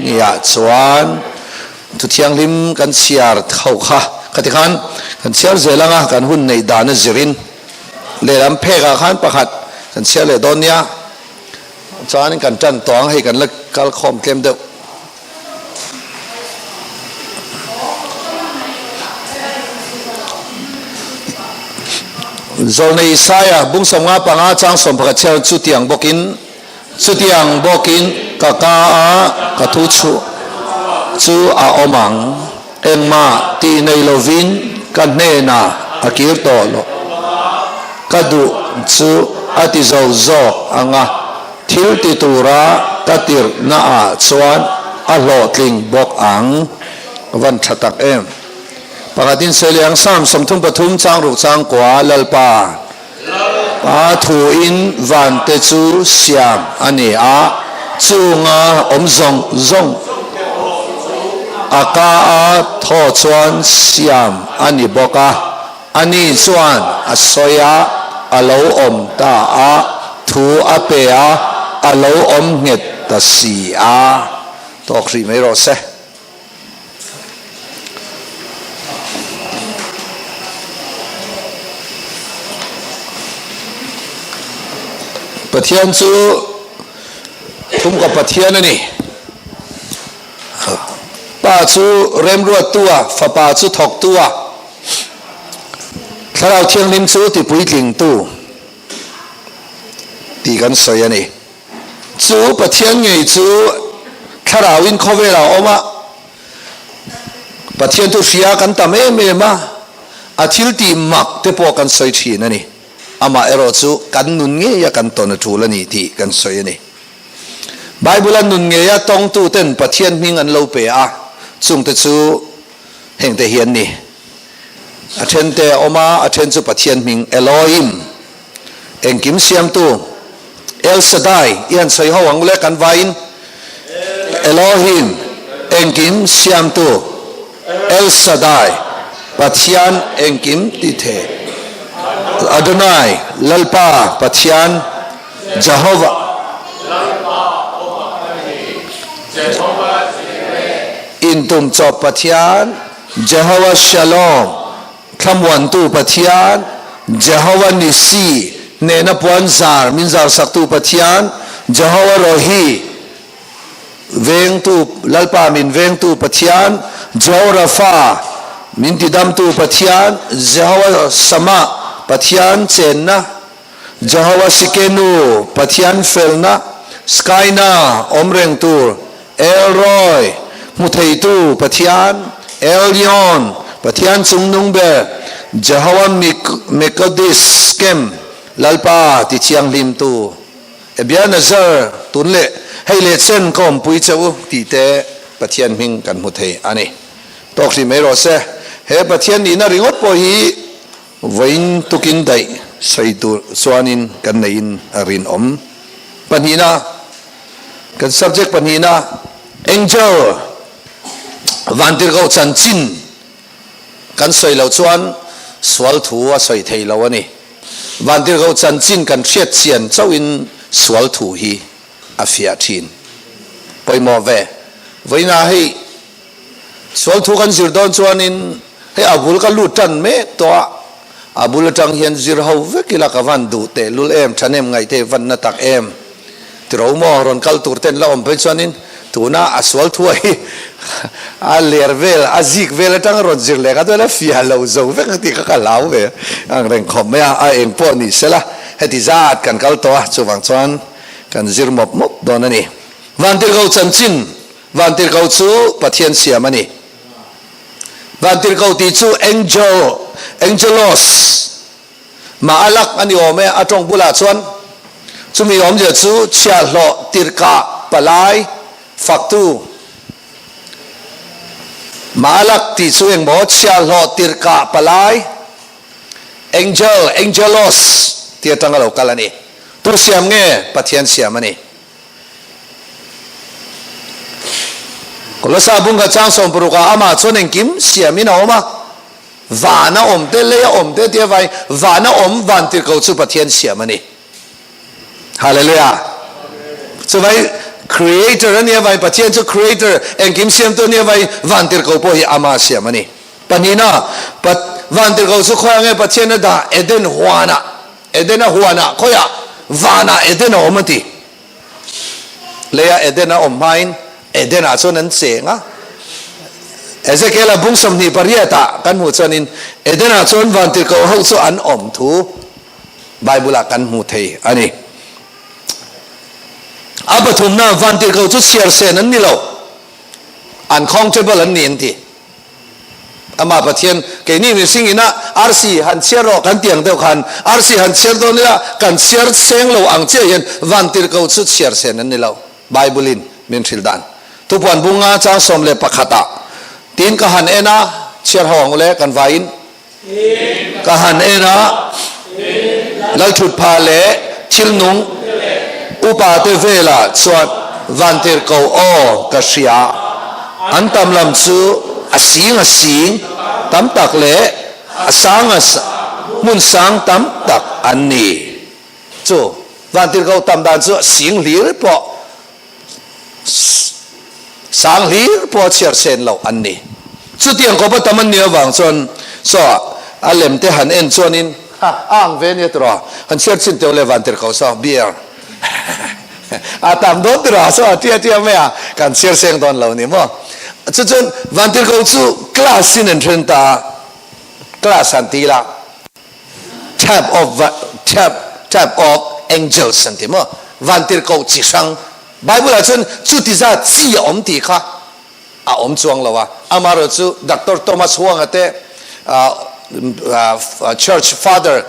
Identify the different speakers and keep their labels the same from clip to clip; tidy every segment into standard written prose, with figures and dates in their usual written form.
Speaker 1: Niah chuan thu thianghlim kan chhiar ho kha khati khan kan chhiar zel anga kan hun neih dan a zirin lehlam phekah khan pakhat kan chhiar leh dawn nia chuanin kan tan tawh ang hei kan la kal khawm tlem deuh. Zawlnei Isaia bung 55 chang 11 chhiar chutiang bawkin Chutiang bawkin ka ka a ka thu chhuah chu a awm ang. Engmah tih nei lovin ka hnenah a kir tawh lo. Ka duh chu a ti zo zawk ang a, thil ti tura ka tirhnaah chuan a hlawhtling bawk ang. Ka van tha tak em. Pakhatin Sawileang Psalm 33 chang ruk chang kua Lalpa. Pa thuin vante chu siam a ni a, chunga awm zawng zawng a ka a thaw chuan siam a ni bawk a. Ani chuan a sawi a, a lo awm ta a, thu a pe a, a lo awm nghet ta si a. Tawk hrih mai rawh se. Pathian chu thumka Pathian a ni. Pa chu remruattu a, Fapa chu thawktu a, Thlarau Thianghlim chu tipuitlingtu tih kan sawi a ni. Chu Pathian ngei chu thlarauin khawvelah a awm a, Pathian thu hria kan tam em em a, a thil tih mak te pawh kan sawi thin a ni. Amah erawh chu kan nun ngeia kan tawn a tul a ni tih kan sawi a ni. Bible-a nun ngeia tawngtuten Pathian hming an lo pe a, chungte chu hengte hi an ni. A thente a awm a, a then chu Pathian hming Elohim. Engkim siamtu El Shaddai i han sawi ho ang le kan vaiin Elohim engkim siamtu El Shaddai Pathian engkim ti the Adonai Lalpa Pathian Jehovah Intum chawp Pathian Jehovah Shalom Thlamuantu Pathian, Jehovah Nissi, hnehna puan zar min zarsaktu Pathian, Jehovah Rohi, vengtu, Lalpa min vengtu Pathian, Jehovah Rapha, min tidamtu Pathian, Jehovah Shammah, Pathian chenna, Jehovah Sikenu, Pathian felna, Skyna, awm reng tur, El Roi, hmu theitu Pathian, Elyon, Pathian chungnung ber, Jehovah Mekodis, Kem, Lalpa ti thianghlimtu, Ebenezer, tun leh hei leh chen ka awmpui che u tih te Pathian hming kan hmu thei a ni. Tawk hrih mai rawh se. He Pathian nihna ringawt pawh hi Vawiin tukin daih sawi tur chuanin kan neihin a rinawm. Pahnihna, kan subject pahnihna, Angel, Vantirhkoh chanchin kan sawi loh chuan sual thu a sawi thei lo a ni. Vantirhkoh chanchin kan hriat chian chauhin sual thu hi a fiah thin. Pawimawh ve. Vawiinah hei Sual thu kan zir dawn chuanin hei a bul ka lut tan mek tawh a, a bul atang hian zir ho vek ila ka van duh teh lul em, thahnem ngaih te van na tak em tiro maw rawn kal tur ten la awm phei chuanin tuna a sual thu hi a ler vel a zik vel atang rawn zir leh kha chuan a fiah lo zo vek ang tih kha ka hlau ve ang reng khawp mai a, a eng pawh ni sela heti zat kan kal tawh a chuvang chuan kan zir mawp mawp dawn a ni. Vantirhkoh chanchin Vantirhkoh chu Pathian siam a ni. Vantirhkoh tih chu angel, angelos, mah a lak a ni awm e, a tawng bulah chuan chumi awmzia chu chhiahhlawh, tirhkah, palai, faktu. Mah a lak tih chu engmaw chhiahhlawh, tirhkah, palai, angel, angelos tih atanga lo kal a ni. Tu siam nge? Pathian siam a ni. Kolosa bungkhat chang 60 ah amah chuan engkim siamin a awm a, van a awm te, lei a awm te tia vai van a awm van tirhkoh chu Pathian siam a ni. Hallelujah! Chuvai Creator a nia vai, Pathian chu Creator, engkim siamtu a nia vai, vantirhkoh pawh hi ama siam a ni. Pahnihna, Vantirhkoh chu khawiah nge Pathian a dah? Eden huanah. Edena huanah khawiah? Vanah Eden a awm a ti. Leia Eden a awm hmain Eden-ah chuan an cheng a. Ezekiel-a bung 28 ah kan hmuh chuanin Eden-ah chuan vantirhkoh ho chu an awm thu Bible-ah kan hmu thei a ni. A pathumna, vantirhkoh chu chhiar sen an ni lo, uncountable an ni an ti. Amah Pathian, keini mihring ina arsi han chhiar rawh kan ti ang deuh khan, arsi han chhiar dawn ila kan chhiar seng lo ang chiah hian vantirhkoh chu chhiar sen an ni lo, Bible-in min hrilh dan. Thupuan bunga chang 11 ah tin ka han en a, chhiar ho ang ule kan vaiin. Ka han en a, Lalthutpha leh thilnung upate velah chuan vantirhkoh aw ka hria. An tam lam chu a sing a sing tam tak leh a sang a hmun sang tam tak an ni. Chu vantirhkoh tam dan chu a sing hlir pawh Sang hlir pawh a chhiar sen loh an ni. Chutiang khawp a tam an nih avang chuan saw a lem te han en chuanin ha a ang ve nia tiraw han chhiar chin teuh leh van tir ko saw beer a tam dawn tiraw saw a tia tia mai a kan chhiar seng dawn lo ni maw. Chu chuan van tir ko chu class in an then ta a class han ti ila type of type type of angels an ti maw van tir ko chi hrang Bible ah chuan chuti zat chi a awm tih kha a awm chuang lo a, amaherawh chu Doctor Thomas Huang-a te Church Father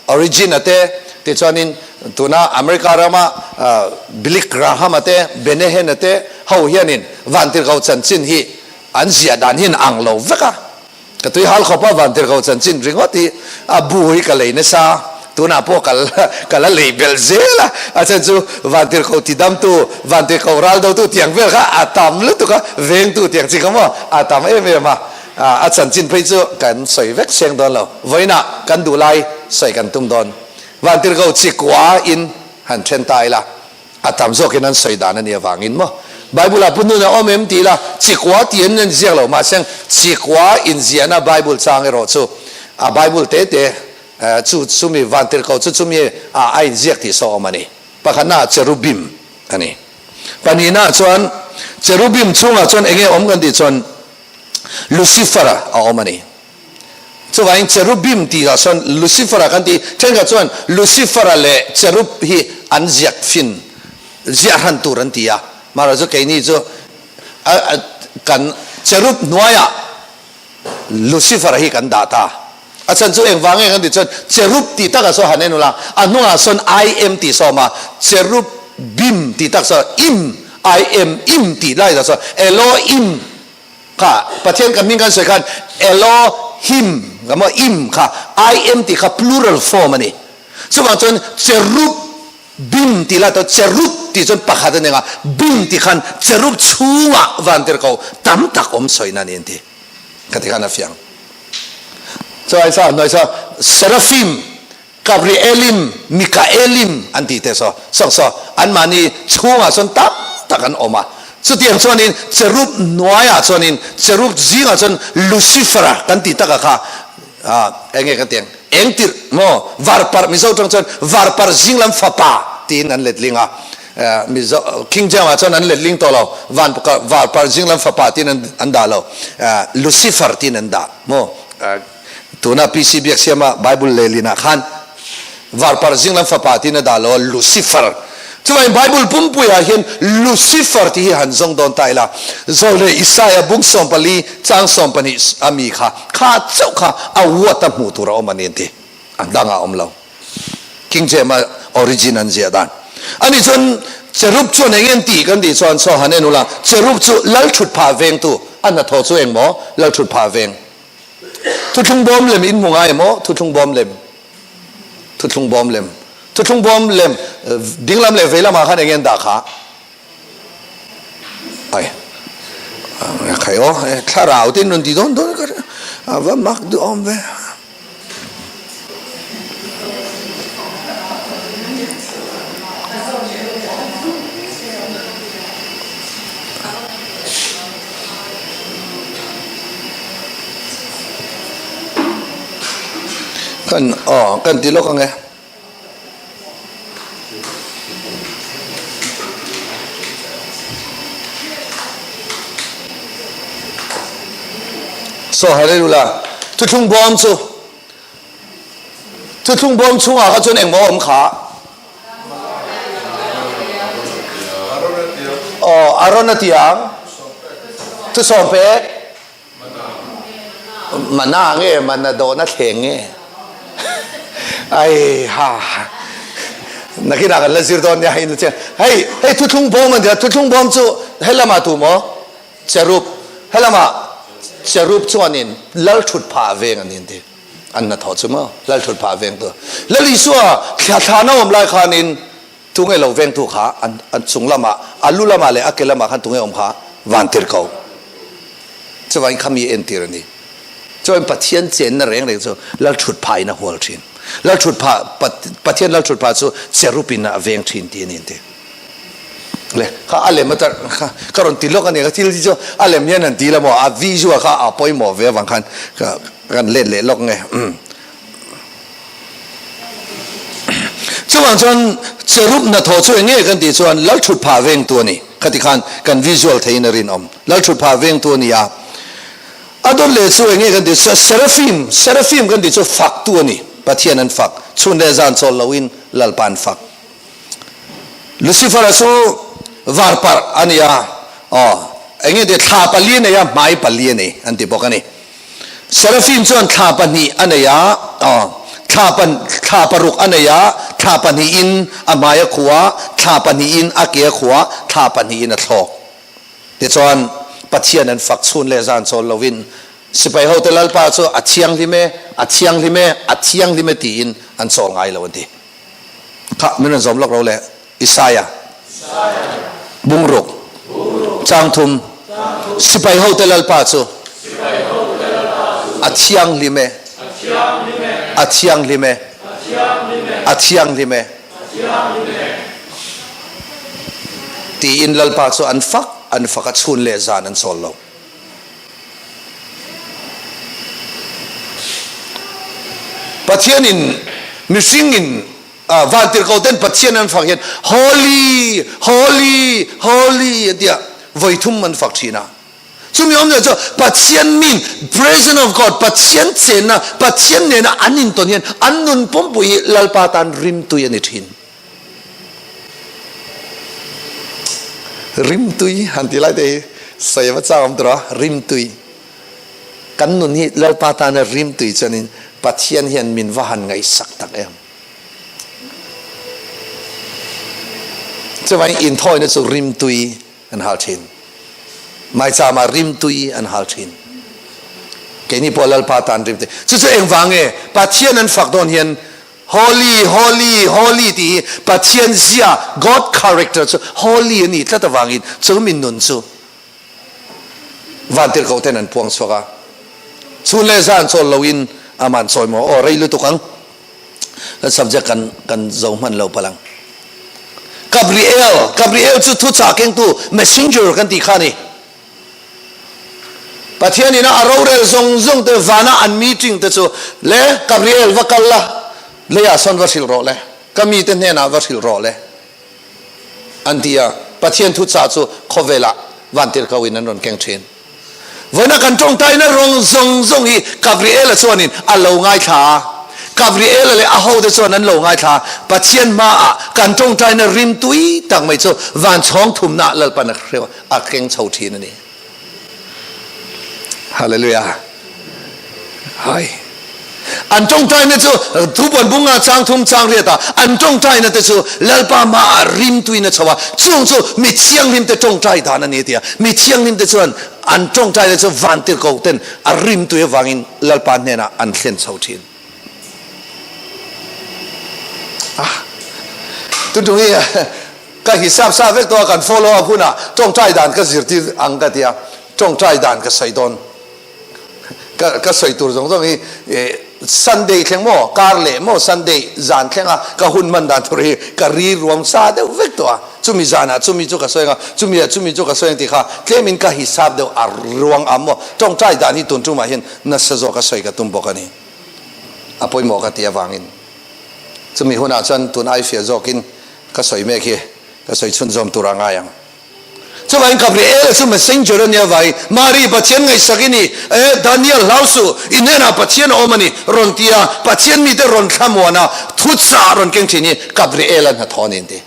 Speaker 1: Origin-a te tichuanin tuna America rama Billy Graham-a te Benny Hinn-a te ho hianin vantirhkoh chanchin hi an ziah dan hi an ang lo vek a. Ka tui hal khawp a, Vantirhkoh chanchin ringawt hi a bu hi ka lei nasa, tunah pawh ka ka la lei belh zel a, a chhan chu Vantirhkoh tidamtu, Vantirhkoh raldotu tiang vel kha a tam lutuk a, vengtu tiang chi kha maw a tam em em a, a chanchin phei chu kan sawi vek seng dawn lo, vawiinah kan duh lai sawi kan tum dawn. Vantirhkoh chikua in han then ta ila. A tam zawkin an sawi dan a nih avangin maw Bible ah punun a awm em tih ila chikua tih an inziak lo mahse chikua inziahna Bible chang erawh chu a Bible te te chu chumi vantirhkoh chu chumi ah a inziak tih saw awm a ni. Pakhatna ah cherubim a ni. Pahnihna ah chuan cherubim chhungah chuan enge awm kan tih chuan Lucifer-a a awm a ni. Chuvangin cherubim tih ah sawn Lucifer-a kan tih thenkhat chuan Lucifer-a leh cherub hi an ziak fin ziah hran tur an ti a, mahrawh chu keini chu kan cherub hnuaiah Lucifer-a hi kan dah ta. A chhan chu engvang nge kan tih chuan cherub tih takah sawn han en ula, a hnungah sawn I am tih sawm a, cherub bim tih tak sawn im, I am im tih lai tak sawn Elohim Kha Pathian ka hming kan sawi khan Elohim ka maw im kha I am tih kha plural form a ni. Chuvang chuan cherub bim tih lai tawh cherub tih chuan pakhat a ni ang a, bim tih khan cherub chhungah vantirhkoh tam tak awm sawina a ni an ti. Ka ti khan a fiang. Chuai sa hnuai sa Seraphim, Gabrielim, Mikaelim an tih te saw saw saw anmahni chhungah chuan tam tak an awm a. Chutiang chuanin cherub hnuaiah chuanin cherub zingah chuan Lucifer-a kan tih takah kha eng nge kan tih ang? Eng tirh maw? Varparh Mizo tang chuan varparh zing lam fapa tiin an letling a. Mizo King James-ah chuan an letling tawh lo. Van varparh zing lam fapa tiin an dah lo. Lucifer tiin an dah maw? Tuna PC Biaksiama Bible lehlinah khan Varpar zinglam fapa tiin a dah lo a, Lucifer. Chuvangin Bible pumpuiah hian Lucifer tih hi han zawng dawn ta ila, Zawlne Isaia bung 14 chang 12 a mi kha, kha chauh kha a uat a hmuh tur a awm a ni an ti. A dang a awm lo. King James-a origin an ziah dan. Ani chuan Cherub chuan eng nge an tih kan tih chuan saw han en ula, Cherub chu Lalthutphah vengtu, a hnathawh chu eng maw? Lalthutphah veng. Thuthlung bawm lem in hmu ngai em aw? Thuthlung bawm lem. Thuthlung bawm lem. Thuthlung bawm lem dinglam leh veilam ah khan eng nge an dah kha? Ai. Khai aw, thlarau te in rawn ti dawn dawn ka a va mak duh awm ve. Kan aw kan ti lawk ang e. So hallelujah. Thuthlung bawm chu Thuthlung bawm chungah kha chuan engmaw awm kha? Aw, Aaron a ti ang. Thusawm pek. Mana nge mana dawhna thleng nge? Ai ha. Nakinah kan la zir dawn nia hei hei hei thuthlung bawm an tia thuthlung bawm chu helama tu maw? Cherub, helama cherub chuanin lal thut phah veng an inti. An hnathawh chu maw? Lal thut phah vengtu. Lal Isua thla thlana awm lai khanin tunge lo vengtu kha an an chung lamah, a lu lamah leh a ke lamah khan tunge awm kha van tir ko. Chuvangin kha mi entir a ni. Chuvangin Pathian chenna reng reng chu lal thut phah in a hual thin. Lal thut phah, Pathian lal thut phah chu cherub in a veng thin tih a ni an ti. Le kha a lem ata kha ka rawn ti lawk a ni ka thil hi chu a lem hian an ti la maw a visual kha a pawimawh ve avang khan ka kan let leh lawk nge chuvang chuan cherub hnathawh chu eng nge kan tih chuan lal thut phah vengtu a ni khati khan kan visual theiin a rinawm lal thut phah vengtu a ni a a dawt leh chu eng nge kan tih chuan seraphim seraphim kan tih chu faktu a ni Pathian an fak chhun leh zan chawl loin Lalpa an fak Lucifer-a chu varparh a ni a, aw, eng nge tih thla pali a nei a, hmai pali a nei an ti bawk a ni. Seraphim chuan thla pahnih a nei a, aw, thla pan, thla paruk a nei a, thla pahnihin a hmai a khuh a, thla pahnihin a ke a khuh a, thla pahnihin a thlawk. Tichuan, Pathian an fak chhun leh zan chawl lovin sipai hote Lalpa chu a thianghlim e, a thianghlim e, a thianghlim e tiin an chawl ngai lo an ti. Kha min rawn zawm lawk lo le Isaiah bungruk changthum sipai hote Lalpa chu a thianghlim e a thianghlim e a thianghlim e tiin Lalpa chu an fak an fak a chhun leh zan an chawl lo. Pathianin mihringin vantirhkohten Pathian an fak hian Holy, Holy, Holy an tia vawi thum an fak thin a. Chumi awmzia chu Pathian min presence of God, Pathian chenna, Pathian nena an intawn hian an nun pumpui hi Lalpa tan rimtui a ni thin. Rimtui han tih lai te hi sawi a va chak awm tur a, rimtui. Kan nun hi Lalpa tana rimtui chuanin Pathian hian min va han ngaihsak tak em. Chuvangin inthawina chu rimtui an hal thin. Maichama rimtui an hal thin. Keini pawh Lalpa tan rimtui. Chu chu engvang nge Pathian an fak dawn hian Holy, holy, holy tih hi Pathian zia, God character chu holy a nih tlat avangin chu min nun chu vantirhkoh ten an puang chhuak a. Chhun leh zan chawl loin aman chawi maw? Aw rei lutuk ang. Kan subject kan kan zo hman lo palang. Gabriel, Gabriel chu thuchah kengtu messenger kan tih kha a ni. Pathian ina a rorel zawng zawng te vana an meeting te chu le Gabriel va kal la, leiah sawn va hrilh rawh le, ka mite hnenah va hrilh rawh le an ti a. Pathian thuchah chu khawvelah vantirhkoh in an rawn keng thin. Vawiina kan tawngtaina rawng zawng zawng hi Gabriel-a chuanin a lo ngaithla a. Gabriel-a leh a hote chuan an lo ngaithla a. Pathian hmaah kan tawngtaina rim tui tak mai chu van chhawng thumnaah Lalpan a hreu a. A keng chho thin a ni. Hallelujah. Hai. An tawngtaina chu thupuan bunga chang thum chang riat a an tawngtaina te chu Lalpa hmaah rim tuin a chho a, chung chu mi thianghlim te tawngtai dan a ni a ti a. Mi thianghlim te chuan an tawngtaina chu vantirhkoh ten a rim tui avangin Lalpa hnenah an thlen chho thin. Ah. Tuntung hi Ka hisap sa vek tawh a, kan follow up hunah tawngtai dan ka zirtir ang ka ti a, tawngtai dan ka sawi dawn. Ka ka sawi tur zawng zawng hi Sunday thleng maw, kar leh maw Sunday zan thleng a ka hun hman dan tur hi ka ri ruam sa deuh vek tawh a, chumi zanah chumi chu ka sawi ang a, chumi ah chumi chu ka sawi ang tih kha tlemin ka hisap deuh a ruang am maw. Tawngtai dan hi tun tumah hian nasa zawk a sawi ka tum bawk a ni. A pawimawh ka tih avangin chumi hunah chuan tun ai fiah zawkin ka sawi mek hi ka sawi chhunzawm tur a ngai ang. Chuvangin Gabriela chu messenger a nia vai, Mari, Pathian ngaihsak i ni, e, Daniel hlau suh, i hnenah Pathian a awm a ni, rawn ti a, Pathian mite rawn thlamuan a, thuchah rawn keng thin hi Gabriela hnathawh a ni an ti.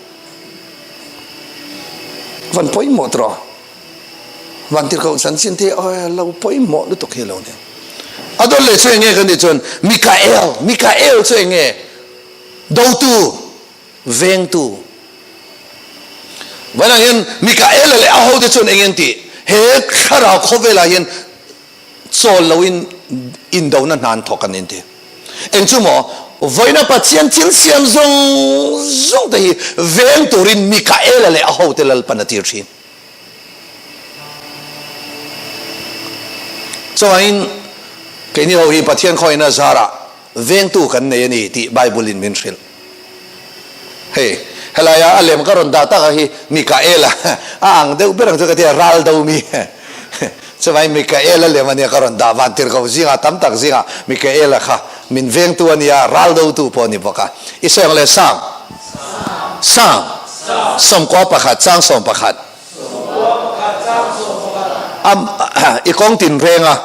Speaker 1: Van pawimawh tawh. Van tirhkoh chanchin te hi lo pawimawh lutuk hi lo ni. A dawt leh chu enge kan tih chuan Mikael, Mikael chu enge? Dotu, vengtu. Vawiinah hian Mikaela leh a hote chuan enge an tih? He thlarau khawvelah hian chawl loin indona hna an thawk an inti. Eng chu maw? Vawiina Pathian thil siam zawng zawng te hi veng turin Mikaela leh a hote Lalpan a tir thin. Chuvangin keini ho hi Pathian khawina zarah vengtu kan nei a ni tih Bible in min hrilh. Hei, helaia a lem ka rawn dah tak a hi Mikaela a ang deuh ber ang chu ka ti a, ral do mi. Chuvangin Mikaela lem a nia ka rawn dah van tirhkoh zingah tam tak zingah Mikaela kha min vengtu a nia, ral dotu pawh a ni bawk a. I sawi ang le, Sam. Sam. 11 chang 11. I kawng tinrenga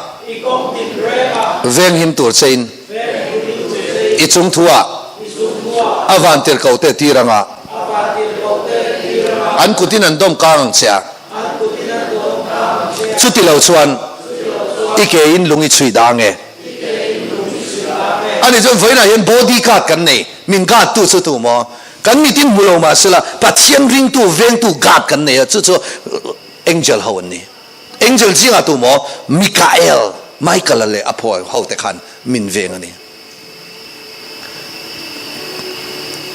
Speaker 1: venghim tur chein i chungthuah a vantirhkoh te tir anga an kutin an dawm kang ang che a, chuti lo chuan i kein lung i chhui dah ange. Ani chuan vawiinah hian body guard kan nei, min guard tu chu tu maw? Kan mitin hmu lo mah sela, Pathian ringtu, vengtu, guard kan nei a, chu chu angel ho an ni. Angel zingah tu maw? Mikael, Michael-a leh a phaw ho te khan min veng a ni.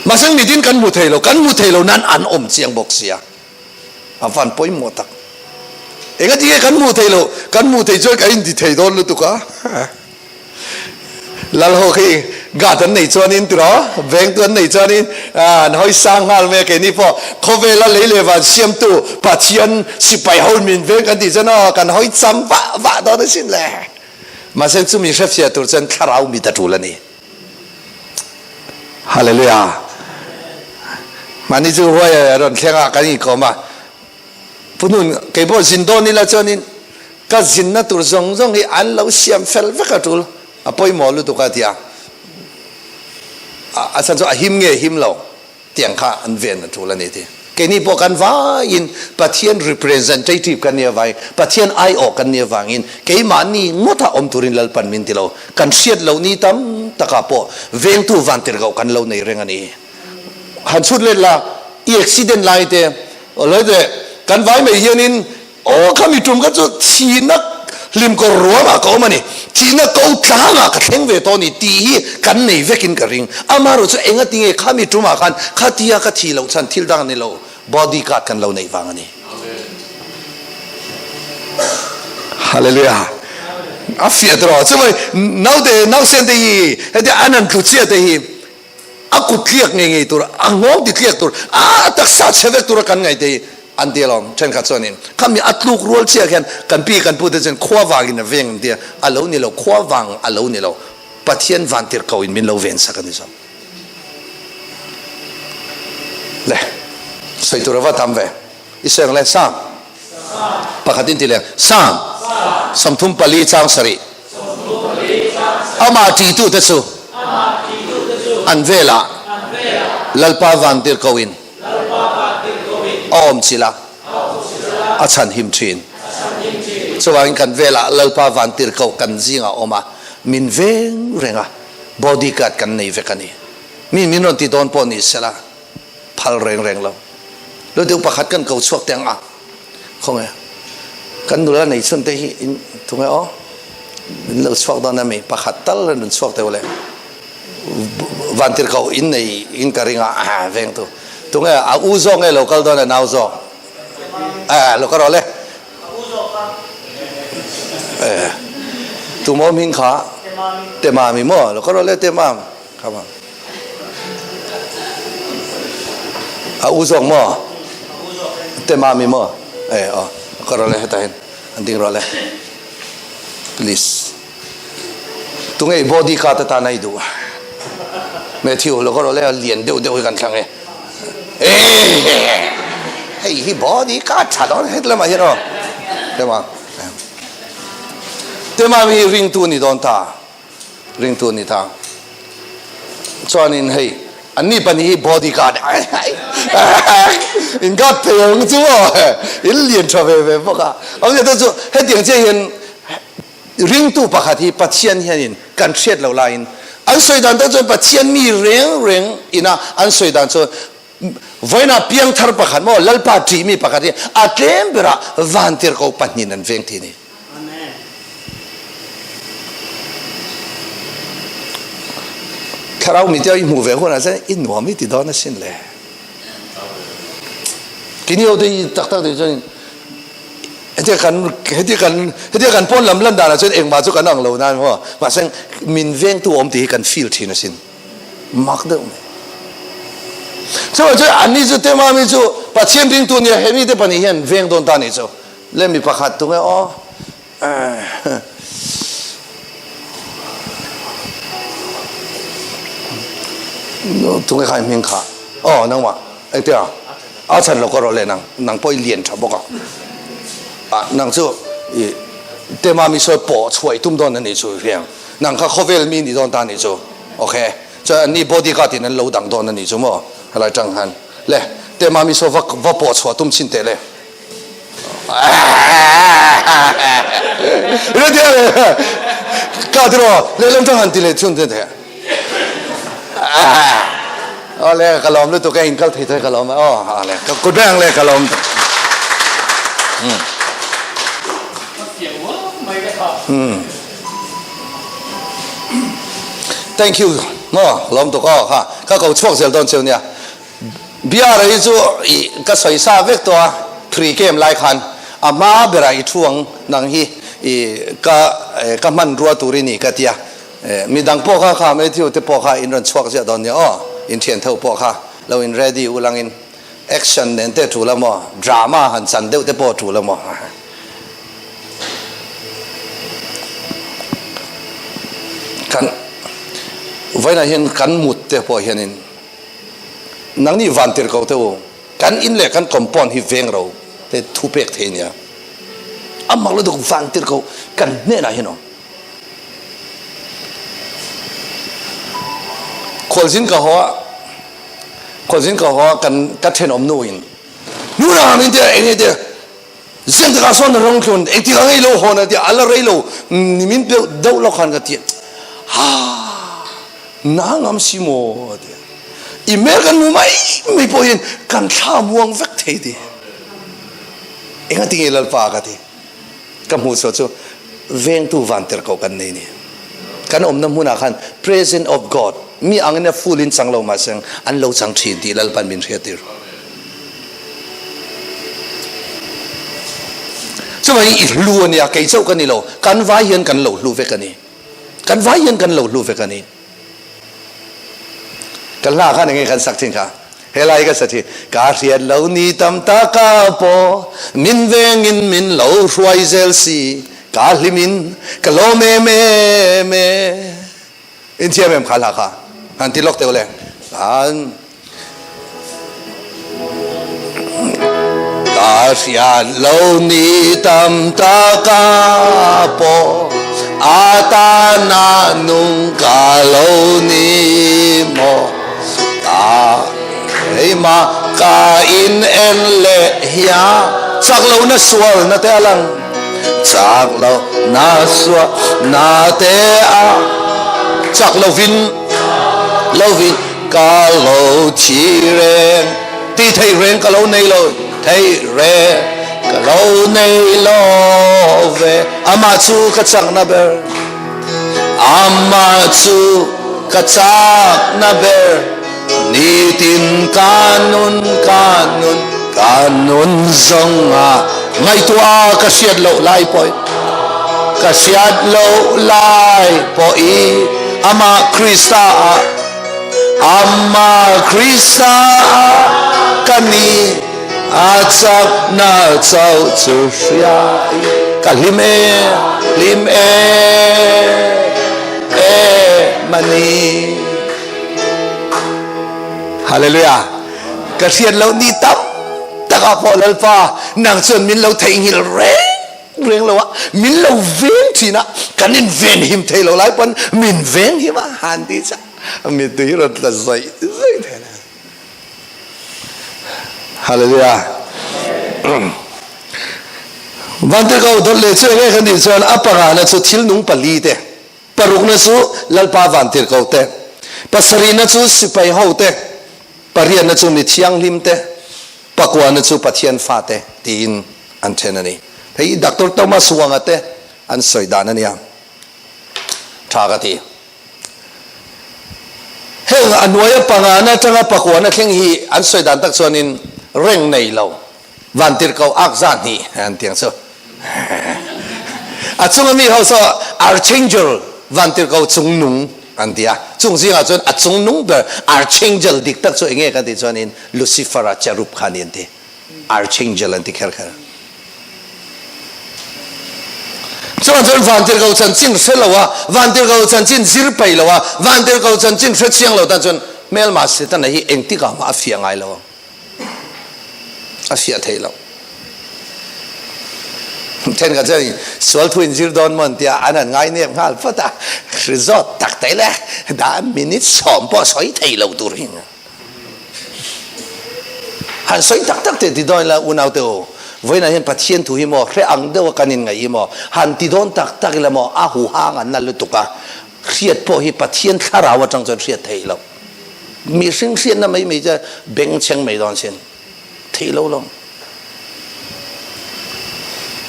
Speaker 1: Mahse mitin kan hmu thei lo, kan hmu thei lo nan an awm chiang bawk sia. A van pawimawh tak. Engatinge kan hmuh theih loh? Kan hmuh theih chuan kan inti thei dawn lutuk a. Lalho khi guard an nei chuanin tiraw, vengtu an nei chuanin an hawi sang nghal mai a, keini pawh khawvela lei leh van siamtu Pathian sipai ho min veng kan tih chuan aw kan hawi cham vah vah dawn asin le. Mahse chumi hrefiah tur chuan thlarau mit a tul a ni. Hallelujah. Mahni chu huai a rawn thleng a kan inkawm a. Pu Nun, kei pawh zin dawn ila chuanin ka zinna tur zawng zawng hi an lo siam fel vek a tul, a pawimawh lutuk a ti a. A chhan chu a him nge him lo tiang kha an ven a tul a ni ti. Keini pawh kan vaiin Pathian representative kan nih avangin, Pathian aiawh kan nih avangin keimahni ngawtah awm turin Lalpan min ti lo. Kan hriat loh ni tam takah pawh vengtu vantirhkoh kan lo nei reng a ni. Han chhut let la, i accident lai te, awlai te, kan vai mai hianin aw khami tum kha chu thihna hlim kawr ruangah ka awm a ni, thihna ko tlangah ka thleng ve tawh a ni tih hi kan nei vekin ka ring. Amaherawh chu engatinge khami tumah khan khatia ka thih loh chhan thil dang a ni lo, body guard kan lo neih vang a ni. Hallelujah. A fiah tawh, chuvai naute nausen te hi hetia an han tlu chiah te hi A kut tliak ngei ngei tur, a nghawng ti tliak tur, a taksa chhe vek tura kan ngaih te hi an ti alawm. Thenkhat chuanin khami a tluk rual chiah khian kan pi kan pu te chuan khua vangin a veng an ti a, a lo ni lo, khua vang a lo ni lo, Pathian vantirhkoh in min lo ven sak a ni zawk. Le, sawi tur a va tam ve. I sawi ang le, Sam. Pakhat in ti leh ang, Sam. 34 chang sarih. Amah ṭihtute chu an velah Lalpa vantirhkoh in a awm chilh a, a chhanhim ṭhin. Chuvangin kan velah Lalpa vantirhkoh kan zingah a awm a, min veng reng a, body guard kan nei vek a ni. Mi min rawn ti dawn pawh ni sela, phal reng reng lo. Lo deuh pakhat kan ko chhuak teh ang a, khawnge kan nula nei chhun te hi in tunge aw in lo chhuak dawn ami pakhat tal ran rawn chhuak teh ule vantir ko in nei in ka ring a veng tu tunge a u zawk nge lo kal dawn a nau zawk a lo ka rawh le eh tu maw hming kha te mami maw lo ka rawh le te mam Come on. A u zawk maw? Te mami maw? Eh aw. Ka rawh le heta hin. An ding rawh le. Please. Tunge i body guard atan a i duh? Matthew lo ka rawh le a lian deuh deuh hi kan thlang e. Hei hi body ka tha dawn het lamah hian aw. Tema. Tema mi ringtu ni dawn ta. Ringtu ni ta. Chuanin hei anni pahnih hi body guard in guard thei ang chu aw. In lian tha ve ve bawk a. Awmzia te chu hetiang chiah hian Ringtu pakhat hi Pathian hianin kan hriat loh laiin an sawi dan tak chuan Pathian mi reng reng ina an sawi dan chuan vawiinah piangthar pakhat maw Lalpa ṭih mi pakhat hi a tlem berah vantirhkoh pahnihin an veng tih a ni. Thlarau mite i hmuh ve hunah chuan i nuam i ti dawn asin le. Kini ho te i tak tak te chuan Hetia kan hetia kan hetia kan pawn lam lan danah chuan engmah chu kan ang lo nan maw mahse min vengtu awm tih hi kan feel thin asin mak deuh mai. Chuvang chuan anni chu Temami chu Pathian ringtu nia hemi te pahnih hian veng dawn ta nih chu le mi pakhat tunge aw Tunge kha i hming kha aw nangmah engtia a chhan lo ka rawh leh nang nang pawh i lian tha bawk a ah nang chu i tema mi sawi pawh chhuah i tum dawn a nih chu i hriang nang kha khawvel mi ni dawn ta nih chu ok chuan anni body guard in an lo dang dawn a nih chu maw helai tang han le tema mi sawi va va pawh chhuah tum chhin teh le. Ka ti ro lehlam tang han ti leh chhun te the. Ole ka lawm lutuk e in kal thei thei ka lawm aw ale ka kut beng le ka lawm. Thank you mo lawm tuk aw kha ka ko chhuak zel dawn cheu nia. Biara hi chu i ka sawi sa vek tawh a, pre game lai khan a hma berah i thu ang nang hi i ka ka hmanrua tur i ni ka tia, midang pawh kha kha Matthew te pawh kha in rawn chhuak ziah dawn nia aw, in thian tho pawh kha lo in ready u langin action nen te tul a maw, drama han chan deuh te pawh tul a maw. Kan vawiinah hian kan mut te pawh hianin. Nangni vantir ko te u, kan in leh kan compound hi veng ro te thu pek thei nia. A mak lutuk vantir ko kan hnenah hian awm. Khualzin ka haw a, khualzin ka haw a kan ka thenawm nu in nu na min tia eng nge tia zeng takah sawn a rawng thlun engtik ah ngei lo haw na tia a la rei lo nimin deuh deuh lo khan ka ti ha Na ngam si maw a ti. I hmel kan hmu mai mai pawh hian kan thla muang vek thei ti. Enga tinge Lalpa ka ti. Ka hmuh chhuah chu vengtu vantir ko kan nei ni. Kan awmna hmunah khan presence of God mi angin a full in chang lo mahse an lo chang thin tih Lalpan min hriattir. Chuvangin i hlu a nia, kei chauh ka ni lo, kan vai hian kan lo hlu vek a ni. Kan vai hian kan lo hlu vek a ni. Kan hla khan enge kan sak thin kha? Helai ka sa thin. Ka hriat lo ni tam ta ka pawh min vengin min lo hruai zel si ka hlimin ka lawm em em e. In thiam em kha hla kha? Han ti lawk teuh le. An Ka hriat lo ni tam ta ka pawh a tana nung ka lo ni maw ka keimah ka in en leh hia chak lo na sual na te a lang chak lo na sual na te a chak lovin lovin Ka lo thi reng ti thei reng ka lo nei lo thei reng ka lo nei lo ve Amah chu ka chakna ber Amah chu ka chakna ber Nitin ka nun ka nun ka nun zawngah Ngaihtuah ka hriat loh lai pawh ka hriat loh lai pawh i Amah Krista ah Amah Krista ka ni a chakna chauh chu hria i ka hlim e hlim e e mani. Hallelujah! Ka hriat loh ni tam takah pawh Lalpa, nang chuan min lo theihnghilh reng reng lo a, min lo veng thin a, kan inven him thei lo lai pawn min veng him a, han ti chiah mittui hi rawn tla zawih zawih thei a. Hallelujah! Vantirhkoh dawt leh chu enge kan tih chuan a pangana chu thil nung palite. Parukna chu Lalpa vantirhkoh te, pasarihna chu sipai ho te, pariatna chu mi thianghlim te, pakuana chu Pathian fate tiin an then a ni. Hei hi Doctor Thomas Wanga te an sawi dan a nia. Tha ka ti. Heng a hnuaia pangana atanga pakuana thleng hi an sawi dan tak chuanin reng nei lo. Vantirhkoh ak zat hnih an tiang chu. A chunga mi ho saw Archangel Vantirhkoh chungnung an ti a. Chung zingah chuan a chungnung ber Archangel dik tak chu enge kan tih chuanin Lucifer-a cherub kha a ni an ti. Archangel an ti kher kher. Chuvang chuan Vantirhkoh chanchin hre lo a, Vantirhkoh chanchin zir peih lo a, Vantirhkoh chanchin hre chiang lo tan chuan hmelma Setana hi engtikah mah a fiah ngai lo ang. A fiah theih loh. Thenkhat chuan sual thu in zir dawn maw an tia, an han ngai nep nghal phawt a, resort tak te le dah minute sawm pawh sawi thei lo tur hi han sawi tak tak te ti dawn ila unau te u, vawiinah hian Pathian thu hi maw hre ang deuh a kan inngaih hi maw han ti dawn tak tak ila maw a huhang an na lutuk a, hriat pawh hi Pathian thlarau atang chuan hriat theih loh. Mihring hriatna mai mai chu bengchheng mai dawn sin theih lo lo.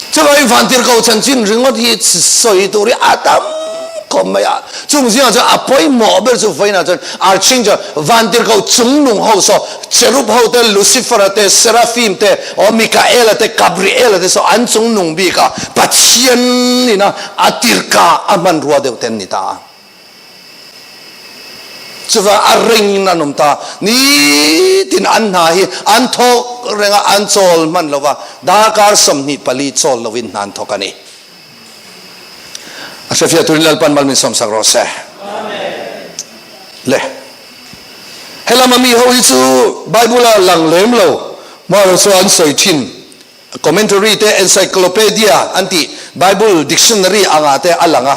Speaker 1: Chuvangin vantirhkoh chanchin ringawt hi sawi tur hi a tam khawp mai a. Chung zingah chuan a pawimawh ber chu vawiinah chuan Archangel, vantirhkoh chungnung ho saw, Cherub ho te, Lucifer-a te, Seraphim te, aw Mikael-a te, Gabriel-a te saw an chungnung bik a, Pathian ina a tirhka a hmanrua deuh te an ni ta a. Chuvang a ring in an awm ta. Nitin an hna hi an thawk reng a, an chawl hman lo va, darkar 24 chawl lovin hna an thawk a ni. A hrefiah turin Lalpan mal min sawmsak rawh se. Le. Helama mi ho hi chu Bible a lang lem lo, hmar chu an sawi thin. Commentary te, encyclopedia an tih, Bible dictionary angah te a lang a.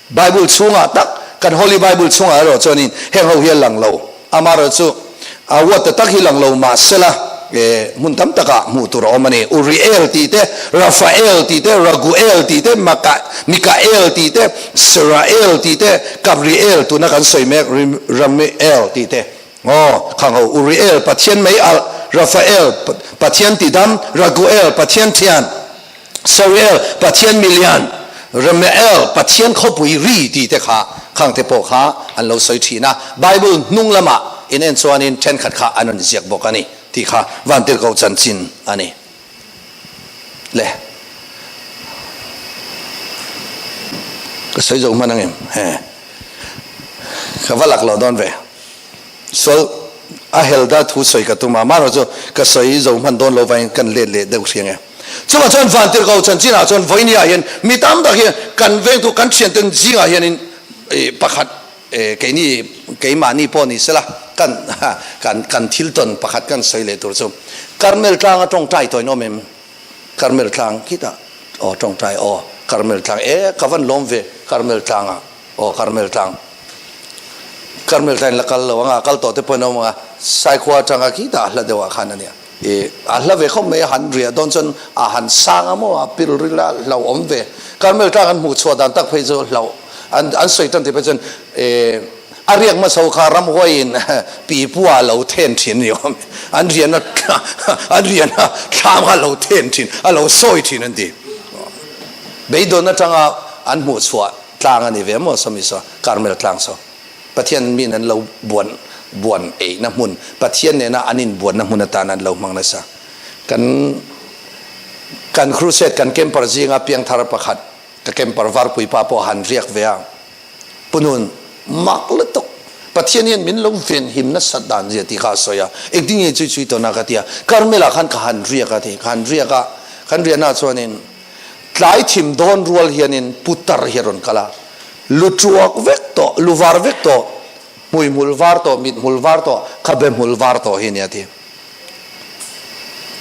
Speaker 1: Bible chhungah tak, kan Holy Bible chhungah erawh chuanin heng ho hi a lang lo. Amaherawhchu, a word ta tak hi lang lo mahsela, hmun tam takah hmuh tur a awm a ni. Uriel tih te, Raphael tih te, Raguel tih te, Mikael tih te, Serael tih te, Gabriel, tuna kan sawi mek Ramiel tih te. Aw, khang ho, Uriel, Pathian mei alh, Raphael, Pathian tidam, Raguel, Pathian thian, Soriel, Pathian milian, Ramiel, Pathian khawpui ri tih te kha khang te pawh kha an lo sawi thin a. Bible hnung lamah in en chuanin thenkhat kha an rawn ziak bawk a ni tih kha Vantirhkoh chanchin a ni. Le. Ka sawi zo hman angem? He. Ka va lak lo dawn ve. Sual a helda thu sawi ka tum a, amaherawh chu ka sawi zo hman dawn lo vangin kan let leh deuh hriang e. Chuvang chuan Vantirhkoh chanchinah chuan vawinia hian mi tam tak hian kan vengtu kan thianten zingah hianin pakhat keini keimahni pawh ni sela kan kan kan thil tawn pakhat kan sawi leh tur chu Karmel tlanga tawngtai tawhin awm em? Karmel tlang khitah aw tawngtai aw Karmel tlang e ka van lawm ve Karmel tlangah. Aw Karmel tlang Karmel tlang in la kal lo anga kal tawh te pawh in awm anga Saikhua atanga khitah a hla deuh ah khan a nia i a hla ve khawp mai a han riah dawn chuan a han sang a maw a pil ril a hlauh awm ve Karmel tlang an hmuh chhuah dan tak phei chu hlauh an an sawi tan tih phei chuan i a riak hmasa ho kha ramhuai in pipu ah lo then thin a ni awm an riahna an riahna thlam kha a lo then thin a lo sawi thin an ti beidawn atanga an hmuh chhuah Tlang a ni ve maw sawmi saw Karmel tlang saw Pathian min an lo buan buan eihna hmun Pathian nena an inbuanna hmun atan an lo hmang nasa. Kan kan crusade kan camper zinga piangthar pakhat ka camper varpui pa pawh han riak ve a punun mak lutuk Pathian hian min lo venhim nasat dan zia tih kha a sawi a engtin nge chui chui tawn a ka ti a Karmel ah khan ka han riak a ti ka han riak a kan riahna chuanin Tlai thim dawn rual hianin putar hi a rawn kal a, lu tuak vek tawh, lu var vek tawh. Hmuihmul var tawh, mithmul var tawh, khabe hmul var tawh hi nia ti.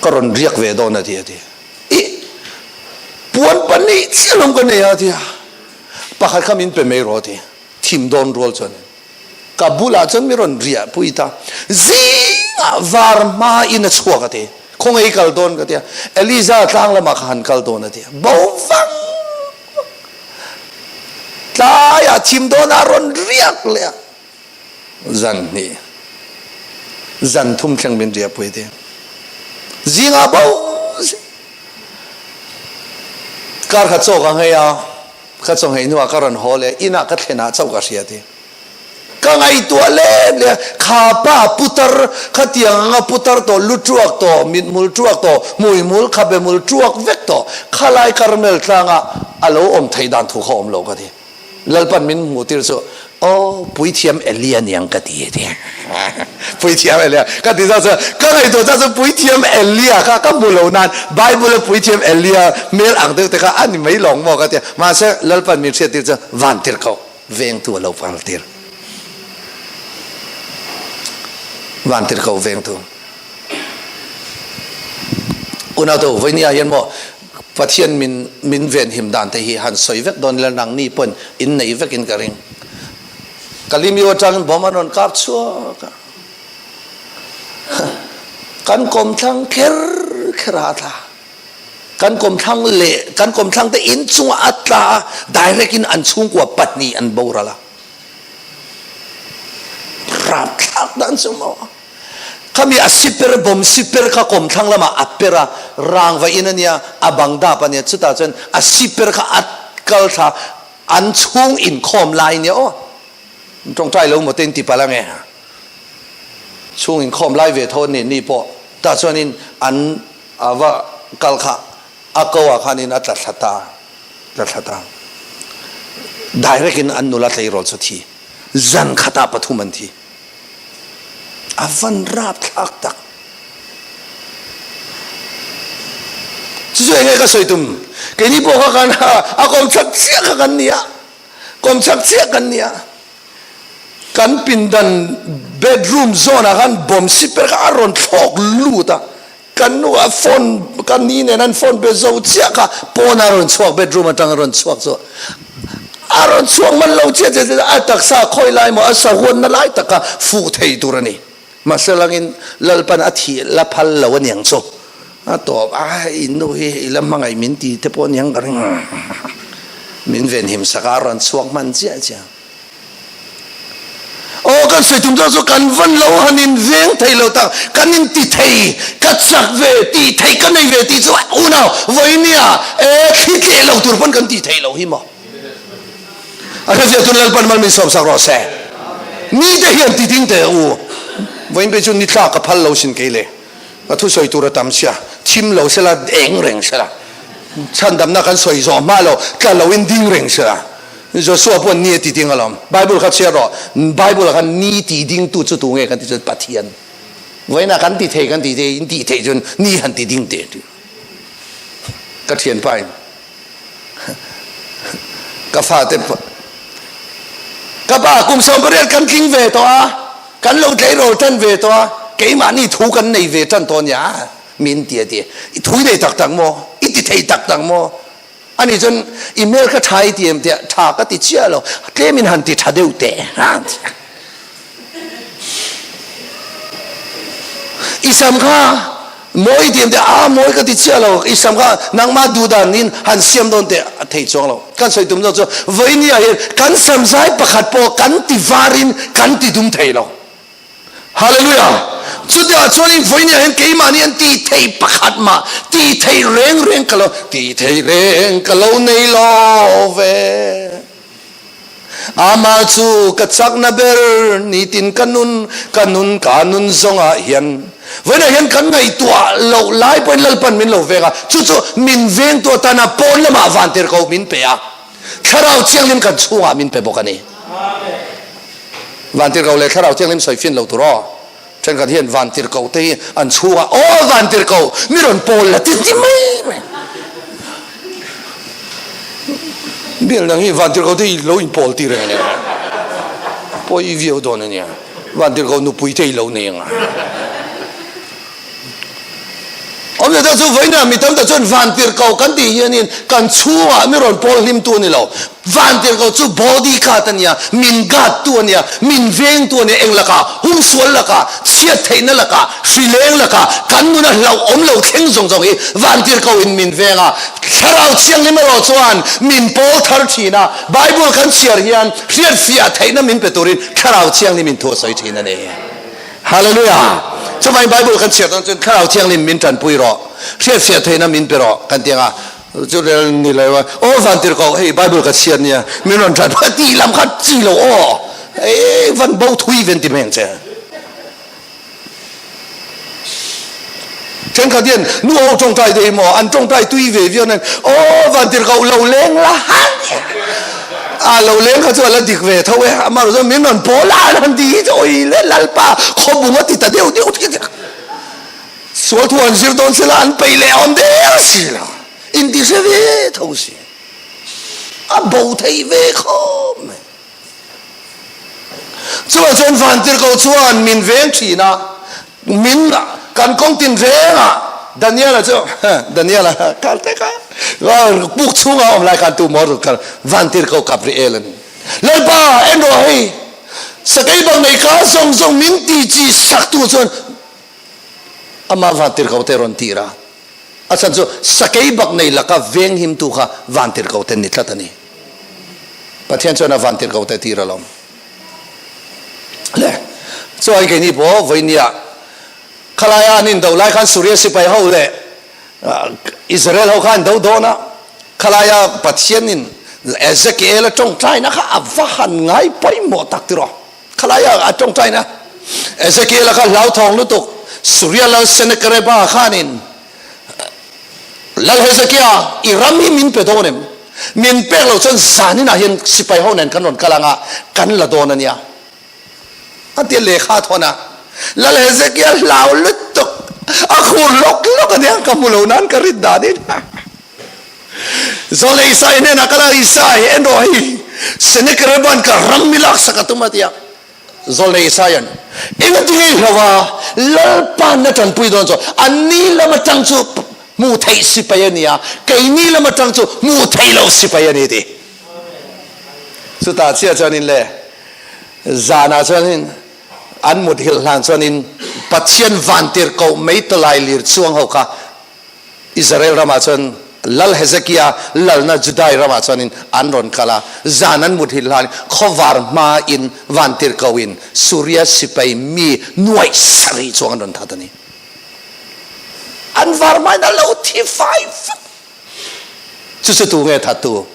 Speaker 1: Ka rawn riak ve dawn a ti a ti. Ih, puan pahnih chiah lawm ka nei a ti a. Pakhat kha min pe mai rawh a ti. Thim dawn rual chuan ka bulah chuan mi rawn riah pui ta. Zingah var hma in a chhuak a ti. Khawngaih i kal dawn ka ti a. Eliza tlang lamah ka han kal dawn a ti a. Bo vang vang. Tlaiah thim dawnah a rawn riak leh a. Zan hnih, zan thum thleng min riah pui a ti. Zingah bo zing. Kar khat chaw ka nghei a. Ka chawnghei hnuah ka rawn haw leh inah ka thlenah chauh ka hria ti. Ka ngaihtuah lem leh kha pa putar khatiang anga putar tawh lu tuak tawh mithmul tuak tawh hmuihmul khabemul tuak vek tawh khalai Karmel tlanga a lo awm theih dan thu kha awm lo ka ti. Lalpan min hmuh tir chu Aw puithiam Elia niang ka ti a ti. Puithiam Elia ka ti zau chu ka ngaihtuah zau chu puithiam Elia kha ka hmu lo nan Bible a puithiam Elia hmel ang deuh te kha a ni mai lawng maw ka ti a. Mahse Lalpan min hriat tir chu van tir ko vengtu a lo pal tir. Van tir ko vengtu. Unau te u vawinia hian maw Pathian min min venhim dan te hi han sawi vek dawn ila nangni pawn in nei vekin ka ring. Kalimiu atangin bawm an rawn kap chhuak a, kan kawmthlang kher kher a tla. Kan kawmthlang leh kan kawmthlang te in chungah a tla a, direct in an chhungkua pahnih an boral a. Rapthlak dan chu maw. Khami a siper bawm siper kha kawmthlang lamah a per a, rangva in a nia, a bang dap a nia, chutah chuan a siper kha a kal thla, an chhung inkhawm lai nia aw, tawngtai lo maw te in ti palh ange, chhung inkhawm lai ve tho an nih ni pawh, tah chuanin an a va kal kha a ko ah khanin a tla thla ta, tla thla ta, direct in an nula tleirawl chu thi, zan khatah pathum an thi. A van rapthlak tak. Chu chu enge ka sawi tum? Keini pawh kha kan a kawmchhak chiah kha kan nia. Kawmchhak chiah kan nia. Kan pindan bedroom zawn ah khan bomb siper kha a rawn thlawk lut a. Kan nu a phone kan ni nen an phone pe zo chiah kha pawn a rawn chhuak bedroom atang a rawn chhuak chu a rawn chhuak man lo chiah chiah chiah a taksa khawi lai maw a sahuan na lai taka fuh thei tur a ni mahse langin Lalpan a thih la phal lo a niang chu a tawp a in nu hi i la hmangaih min ti te pawh a niang ka ring min venhim sak a a rawn chhuak hman chiah chiah. Aw kan sawi tum zawk chu kan van lo han in veng thei lo tak, kan in ti thei, ka chak ve, tih theih ka nei ve tih chu unau vawinia e thli tleh lo tur pawn kan tih theih loh hi maw. A hrefiah tun Lalpan mal min sawm sak rawh se. Mi te hian ti ding teh u. Vawiin phei chu ni thlak ka phal lo sin kei le. Ka thusawi tur a tam sia, thim lo sela eng reng sela, chhandamna kan sawi zawh hma lo, tla lo in ding reng sela. Joshua pawh ni a ti ding alawm. Bible kha chhiar rawh. Bible ah khan ni ti ding tu chu tu nge kan ti chuan Pathian. Vawiinah kan ti thei kan ti te in tih theih chuan ni han ti ding teh ti. Ka thianpa in ka fate ka pa kum 18 kan tling ve tawh a kan lo tleirawl tan ve tawh a keimahni thu kan nei ve tan tawh nia min ti a ti. I thu i nei tak tak maw? I ti thei tak tak maw? Ani chuan i hmel kha tha i ti em tiah tha ka ti chiah lo, tlem in han ti tha deuh teh a ti a. I sam kha mawi i ti em tiah a mawi ka ti chiah lo, i sam kha nangmah duh dan in han siam dawn teh a thei chuang lo. Kan sawi tum zawk chu vawinia hian kan sam zai pakhat pawh kan ti var in kan ti dum thei lo. Hallelujah! Chutiah chuanin vawinia hian keimahni an tih theih pakhat mah tih theih reng reng ka lo tih theih reng ka lo nei lo ve. Amah chu ka chakna ber nitin ka nun ka nun ka nun zawngah hian vawiinah hian kan ngaihtuah loh lai pawhin Lalpan min lo veng a, chu chu min vengtu atana pawn lamah vantirhkoh min pe a, Thlarau Thianghlim kan chhungah min pe bawk a ni. Vantirhkoh leh Thlarau Thianghlim sawi fin lo tur aw. Thenkhat hian vantirhkoh te hi an chhungah aw vantirhkoh mi rawn pawl la ti ti mai mai. Bial nang hi vantirhkoh te hi lo inpawl tir reng a ni. Pawi viau dawn a nia. Vantirhkoh nupui te i lo nei anga. Awmze te chu vawiinah mi tam tak chuan vantirhkoh kan tih hianin kan chhungah mi rawn pawl hlimtu a ni lo. Vantirhkoh chu body guard a nia, min guard tu a nia, min vengtu a nia, eng lakah, humsual lakah, chhiat theihna lakah, hrileng lakah, kan nuna hlauhawm lo thleng zawng zawng hi vantirhkoh in min veng a. Thlarau Thianghlim erawh chuan min pawl thar thin a, Bible kan chhiar hian hriatfiah theihna min pe turin Thlarau Thianghlim in thu a sawi thin a ni. Hallelujah! Chuvangin Bible kan chhiar dawn chuan Thlarau Thianghlim min tanpui rawh, hriatfiah theihna min pe rawh kan ti ang a, chu rel ni lo a, aw vantirhkoh hei Bible ka chhiar nia, min rawn tanpui a tih lam kha chi lo aw, hei van bo thui ven ti hmeng che. Thenkhat hian nu ho tawngtai te hi maw an tawngtai tui ve viau nen aw vantirhkoh lo leng la a lo leng kha chu a la dik ve tho e amaherawh chuan min rawn pawl a an han ti hi chu oi le lalpa khawbung a ti ta deuh deuh thei sual thu an zir dawn sela an peih leh awm der si lo inti hre ve tho si a bo thei ve khawp mai. Chuvang chuan vantirhkoh chuan min veng thin a, min kan kawng tin rengah Daniela chu Daniela kal tek a, puk chhunga awm lai khan tu maw rut kal vantirhkoh Gabriel a ni. Lalpa en rawh hei sakei bang nei kha zawng zawng min ti chi sak tu chuan amah vantirhkoh te rawn tir a, a chhan chu sakei bak nei laka venghim tu kha vantirhkoh te ni tlat a ni. Pathian chuan a vantirhkoh te tir alawm. Le, chuan keini pawh vawinia khalaia an indo lai khan Suria sipai ho leh Israel ho kha an do dawn a, khalaia Pathianin Ezekiel a tawngtaina kha a va han ngai pawimawh tak tiraw. Khalaia a tawngtaina Ezekiel-a kha hlauthawng lutuk Suria lal Sennacherib-a khanin Lal Hezekia, i ram hi min pe dawn em? Min pek loh chuan zaninah hian sipai ho nen kan rawn kal anga kan la dawn a nia. A tia lehkha a thawn a. Lal Hezekia hlau lutuk, a khur lawk lawk a nia, ka hmu lo nan ka rit danin. Zawle Isai hnenah kal a, Isai, en rawh hei, Sennacherib-a'n ka ram mi laksak a tum a tia. Zawlnei Isaia'n, Engati nge i hlauh a? Lalpa'n a ṭanpui dawn chu anni lam aṭang chu hmuh theih sipai a ni a, keini lam aṭang chu hmuh theih loh sipai a ni ti. Chutah chiah chuanin le zanah chuanin an muthilh hlan chuanin Pathian vantirhkoh mei tawlai lir chuang ho kha Israel ramah chuan Lal Hezekia lalna Judai ramah chuanin an rawn kal a, zan an mut hil hlan khawvar hmain vantirhkohin Suria sipai mi nuaih sarih chuang an rawn that a ni. An var hmain a lo thi fai vek. Chu chu tu nge thattu?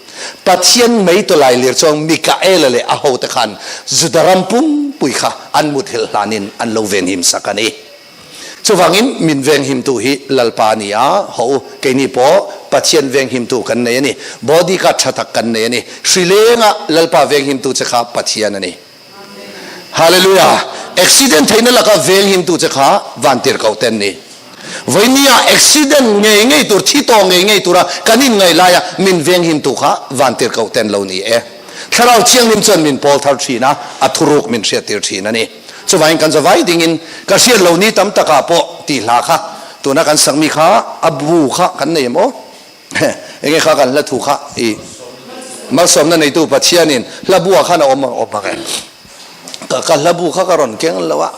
Speaker 1: Pathian mei tawlai lir chuang Mikaela leh a hote khan Juda ram pumpui kha an mut hil hlanin an lo venhim sak a ni. Chuvangin min venghimtu hi Lalpa a ni a, hawh u, keini pawh Pathian venghimtu kan nei a ni. Body guard tha tak kan nei a ni. Hri lenga Lalpa venghimtu che kha Pathian a ni. Hallelujah! Accident theihna laka venghimtu che kha vantirhkoh te an ni. Vawinia accident ngei ngei tur, thi tawh ngei ngei tura kan inngaih laia min venghimtu kha vantirhkoh te an lo ni e. Thlarau Thianghlim chuan min pawl thar thin a, a thuruk min hriattir thin a ni. Chuvangin kan zavai dingin ka hriat lo ni tam takah pawh tih hla kha tuna kan sakmi kha a bu kha kan nei em aw? Enge kha kan hla thu kha i malsawmna neitu Pathianin hla buah khan a awm awm ang e. Ka hla bu kha ka rawn keng lo a.